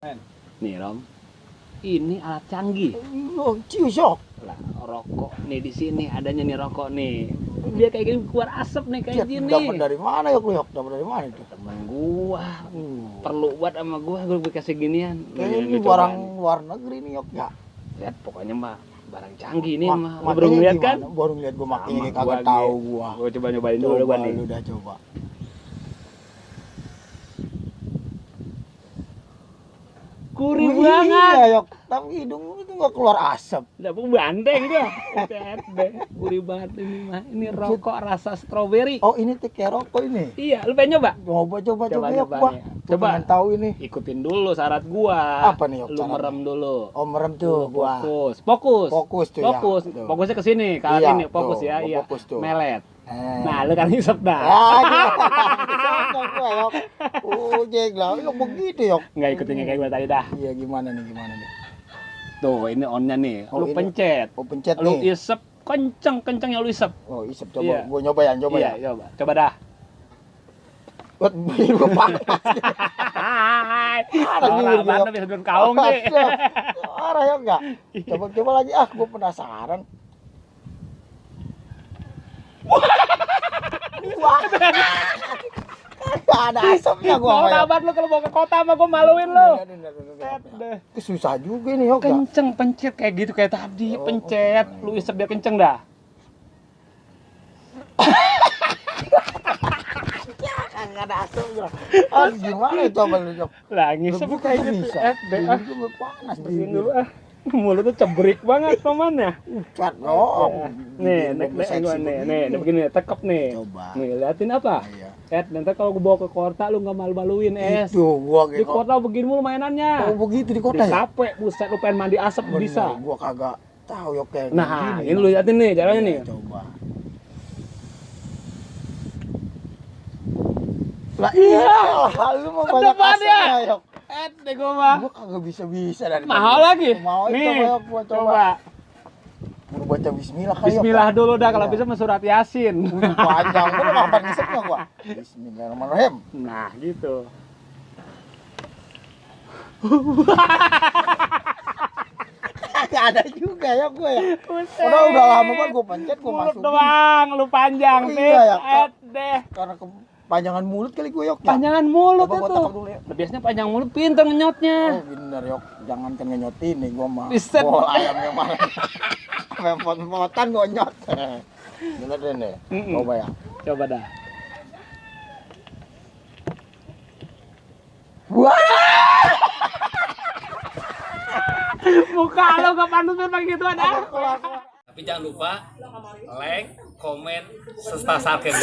Nih Rom, ini alat canggih. Oh, ciusok. Lah, rokok nih di sini adanya nih rokok nih. Dia kayak gini keluar asap nih kayak gini. Dapat dari mana ya, Yok? Dapat dari mana itu? Temen gua perlu buat sama gua dikasih ginian. Ini barang luar negeri nih, Yok ya. Lihat pokoknya mah barang canggih nih mah. Lu Makanya baru lihat kan? Baru lihat gua makanya Sama kagak tahu gua. Gua coba nyobain dulu gua nih. Udah coba. Gurih Iya, banget. Yok. Tapi hidung itu nggak keluar asap. Udah bandeng gua. Gurih banget ini mah. Ini rokok rasa stroberi. Oh, ini teh kayak rokok ini. Iya, lu pengen nyoba? Coba Coba Yok, nyoba gua. nih. Coba tahu ini. Ikutin dulu syarat gua. Apa nih, Yok? Lu merem dulu. Oh, merem tuh gua. Fokus. Fokus tuh Fokus. ya. Tuh. Fokusnya ke sini. Kalau Iya, ini fokus tuh, ya, gua iya. fokus tuh. Melet. Nah, Nah, lu kan hisap dah. gua, Yok. Oh, jeglah. Yok begitu, Yok. Enggak ikutin kayak gua tadi dah. Iya, gimana nih? Tuh, ini on-nya nih. Oh, Lu ini. pencet. Oh, pencet Lu nih. isep kenceng yang lu isep. Oh, isep coba. Iya. Gua nyoba ya. Iya, coba. Coba dah. Buat gua panas. Orang mana bisa bikin kaum nih. Arah ya enggak? Coba lagi gua penasaran. Wah. Enggak ada asapnya gua. Mau nabat lu kalau mau ke kota mah gua maluin lu. Susah juga nih, Yok. Kenceng pencet kayak gitu kayak tadi, pencet. Lu isep biar kenceng dah. Enggak ada asapnya. Gimana coba lu, Yok? Lah ngisep Lu kayak kan gitu. bisa. Gua panas Bersihin dulu Mulutnya cebrik banget pamannya. Cat dong. Nih, gua nih, begini tekep nih. Coba. Nih, liatin apa? Iya. Nanti kalau gua bawa ke kota lu enggak malu-maluin, Itu gua Di kota begini mulu mainannya. Oh, begitu di Di kota ya? kafe, buset lu pengen mandi asap Bener, bisa. gua kagak tahu, Yok, kayak Nah, gini. ini lu liatin nih caranya Iya, nih. Coba. Lah iya, lu mau banyak Kedepan ya? asapnya, Yok. Deh gua mah. Gua kagak bisa dari Mahal tadi. lagi. Mau Nih, coba, Yok, gua coba. Gua baca bismillah kali, Yok. Bismillah dulu dah kalau Iya. bisa mah surat Yasin. Panjang, gua udah kapan ngisepnya gua. Bismillahirrahmanirrahim. Nah, gitu. Kagak ada juga ya gua ya. Buset. Udah lama banget gua pencet, gua Mulut masukin. doang, lu panjang Oh, sih. iya ya, Kak. Deh. Karena kepanjangan mulut kali gua, Yok. Ya? Panjangan mulut Coba gua itu. tebak dulu ya. Biasanya panjang mulut pinter ngenyotnya. Oh, bener, Yok. Jangan kan ngenyotin nih gua mah. Buset. Bol ayam yang mana. Memot-memotan gua nyot. Bener deh nih. Coba ya. Coba dah. Wah. Muka lo gak pantas pakai gitu ada. Keluar. Tapi jangan lupa like, komen, serta subscribe.